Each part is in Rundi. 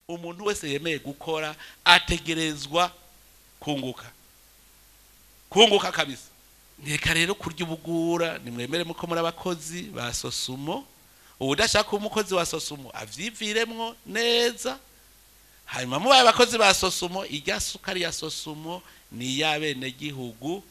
Umuntu wese yemeye gukora ategerezwa kunguka, kunguka kabisa. Reka rero kurya ubugura, nimwemere muko muri abakozi ba Sosumo. Uwudashaka kuba umukozi wa Sosumo avyiviremwo neza. Hanyuma mubaye abakozi ba Sosumo, irya sukari ya Sosumo ni iy'abenegihugu,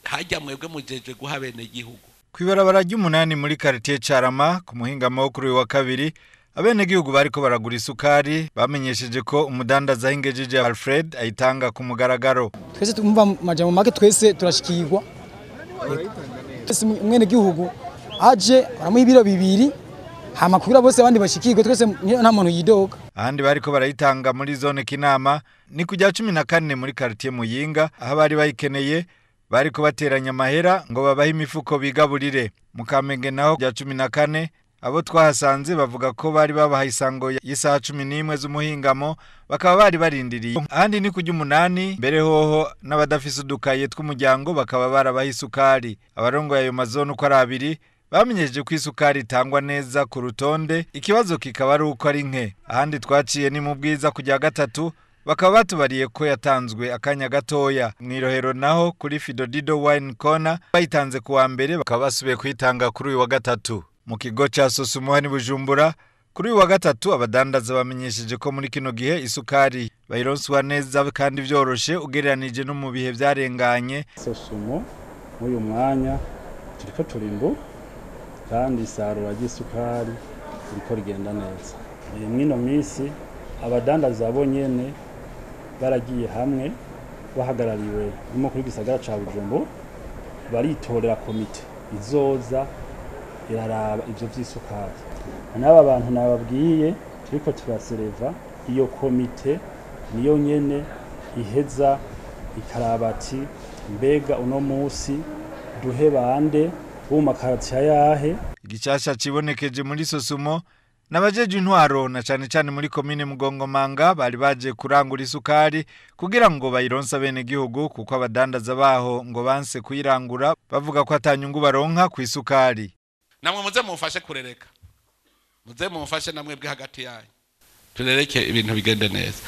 harya mwebwe mujejwe guha abenegihugu. Kw'ibarabara ry'umunani muri quartier Carama ku muhingamo wo kuri uyu wa kabiri, abenegihugu bariko baragura isukari bamenyesheje ko umudandaza Ahingejeje Alfred ayitanga ku mugaragaro. Twese tumva majambo make, twese turashikirwa. Twese umwenegihugu aje baramuha ibiro 2, hama kugira bose abandi bashikirwe, twese nta muntu yidoga. Ahandi bariko barayitanga muri zone Kinama ni kujya 14 muri quartier Muyinga, aho bari bayikeneye bariko bateranya amahera ngo babahe imifuko bigaburire. Mu Kamenge naho rya 14 abo twahasanze bavuga ko bari babahaye isango y'isaha 11 z'umuhingamo, bakaba bari barindiriye. Ahandi ni kujya 8 mbere hoho n'abadafise udukaye tw'umuryango bakaba barabaha isukari. Abarongoye ayo mazone uko ari abiri bamenyesheje ko isukari itangwa neza ku rutonde, ikibazo kikaba ari uko ari nke. Ahandi twaciye ni mu Bwiza kujya 3, bakaba batubariye ko yatanzwe akanya gatoya. Mw'irohero naho kuri Fidodido Wine Corner bayitanze kuwa mbere, bakaba basubiye kuyitanga kuri uyu wa gatatu. Mu kigo ca Sosumo hani Bujumbura kuri uyu wa gatatu, abadandaza bamenyesheje ko muri kino gihe isukari bayironswa neza kandi vyoroshe ugereranije no mu bihe vyarenganye. Sosumo muri uyu mwanya turiko turimbu kandi isarura ry'isukari ririko rigenda neza. Mwino misi abadandaza bo nyene baragiye hamwe bahagarariwe n'umukuru w'igisagara ca Bujumbura, baritorera komite izoza iraraba ivyo vy'isukari. N'aba bantu nababwiye turiko turasereva, iyo komite niyo nyene iheza ikaraba ati mbega uno musi duhe bande bo mu makartier yahe. Igicasha cibonekeje muri Sosumo n'abajeje intwaro na cane cane muri komine Mugongomanga bari baje kurangura isukari kugira ngo bayironse abenegihugu, kuko abadandaza baho ngo banse kuyirangura bavuga ko atanyungu baronka ku isukari. Namwe muze mumfashe kurereka, muze mumfashe namwe bwe hagati yanyu turereke ibintu bigende neza.